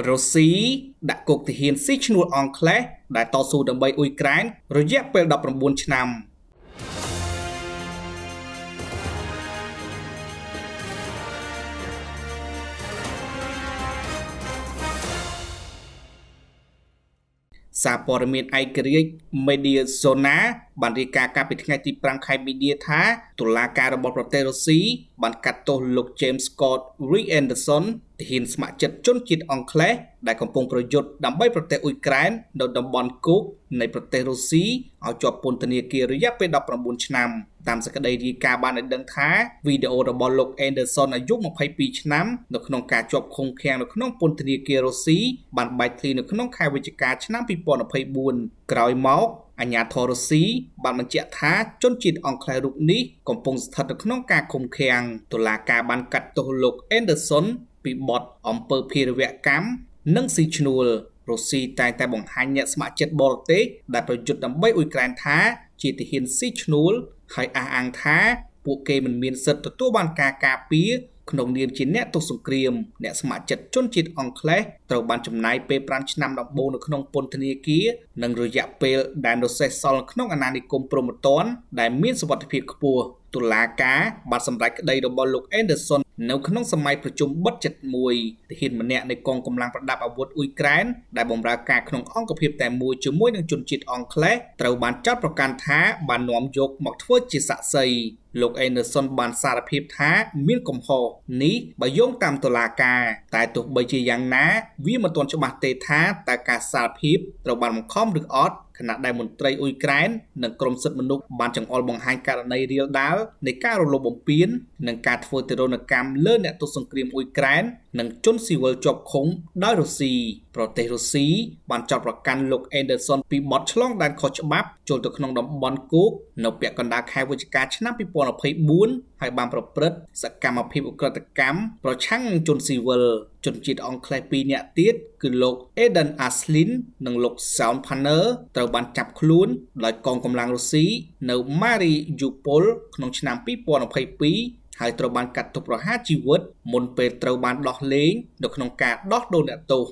រុស្ស៊ីដាក់គុកទាហានស៊ីឈ្នួលអង់គ្លេសដែលតស៊ូដើម្បីអ៊ុយក្រែនរយៈពេល19ឆ្នាំ។ សារព័ត៌មានឯករាជ្យ Media Zona បានរាយការណ៍កាលពីថ្ងៃទី5ខែមីនាថាតុលាការរបស់ប្រទេសរុស្ស៊ីបានកាត់ទោសលោក James Scott Rick Anderson ទាហានស្ម័គ្រចិត្តជនជាតិអង់គ្លេសដែលកំពុងប្រយុទ្ធដើម្បីប្រទេសអ៊ុយក្រែននៅតំបន់គោកនៃប្រទេសរុស្ស៊ីឲ្យជាប់ពន្ធនាគាររយៈពេល19ឆ្នាំ។ តាមសេចក្តីរាយការណ៍បានឲ្យដឹងថាវីដេអូរបស់លោក Anderson អាយុ22ឆ្នាំនៅក្នុងការជាប់ឃុំឃាំងនៅក្នុងពន្ធនាគាររុស្ស៊ីបានបែកធ្លាយនៅក្នុងខែវិច្ឆិកាឆ្នាំ2024ក្រោយមកអាជ្ញាធររុស្ស៊ីបានបញ្ជាក់ថាជនជាតិអង់គ្លេសរូបនេះកំពុងស្ថិតនៅក្នុងការឃុំឃាំង។ តុលាការបានកាត់ទោសលោក Anderson ពីបទអំពើភេរវកម្មនិងស៊ីឈ្នួល។ រុស្ស៊ីតែងតែបង្ហាញអ្នកស្ម័គ្រចិត្តបរទេសដែលប្រយុទ្ធដើម្បីអ៊ុយក្រែនថាជាទាហានស៊ីឈ្នួលហើយអះអាងថាពួកគេមិនមានសិទ្ធិទទួលបានការការពារក្នុងនាមជាអ្នកទោសសង្គ្រាម។ អ្នកស្ម័គ្រចិត្តជនជាតិអង់គ្លេសត្រូវបានចំណាយពេល5ឆ្នាំដំបូងនៅក្នុងពន្ធនាគារនិងរយៈពេលដែលនៅសេសសល់ក្នុងអាណានិគមព្រហ្មទណ្ឌដែលមានសុវត្ថិភាពខ្ពស់។ តុលាការបានសម្រេចក្តីរបស់លោក Anderson នៅក្នុងសម័យប្រជុំបិទចិត្តមួយ។ ទាហានម្នាក់នៃកងកម្លាំងប្រដាប់អាវុធអ៊ុយក្រែនដែលបម្រើការក្នុងអង្គភាពតែមួយជាមួយនឹងជនជាតិអង់គ្លេសត្រូវបានចោទប្រកាន់ថាបាននាំយកមកធ្វើជាសាក្សី។ លោក Anderson បានសារភាពថាមានកំហុសនេះបើយោងតាមតុលាការតែទោះបីជាយ៉ាងណាវាមិនទាន់ច្បាស់ទេថាតើការសារភាពត្រូវបានបង្ខំឬអត់ខណៈដែលមន្ត្រីអ៊ុយក្រែននិងក្រុមសិទ្ធិមនុស្សបានចង្អុលបង្ហាញករណីរាលដាលនៃការរំលោភបំពាននិងការធ្វើទារុណកម្មលើអ្នកទោសសង្គ្រាមអ៊ុយក្រែននិងជនស៊ីវិលជាប់ឃុំដោយរុស្ស៊ី។ ប្រទេសរុស្ស៊ីបានចោទប្រកាន់លោក Anderson ពីបទឆ្លងដែនខុសច្បាប់ចូលទៅក្នុងតំបន់គោកនៅពាក់កណ្ដាលខែវិច្ឆិកាឆ្នាំ2024ហើយបានប្រព្រឹត្តសកម្មភាពឧក្រិដ្ឋកម្មប្រឆាំងនឹងជនស៊ីវិល។ ជនជាតិអង់គ្លេស2នាក់ទៀតគឺលោក Eden Aslin និងលោក Sean Panner ត្រូវបានចាប់ខ្លួនដោយកងកម្លាំងរុស្ស៊ីនៅ Mariupol ក្នុងឆ្នាំ2022ហើយត្រូវបានកាត់ទោសប្រហារជីវិតមុនពេលត្រូវបានដោះលែងនៅក្នុងការដោះដូរអ្នកទោស។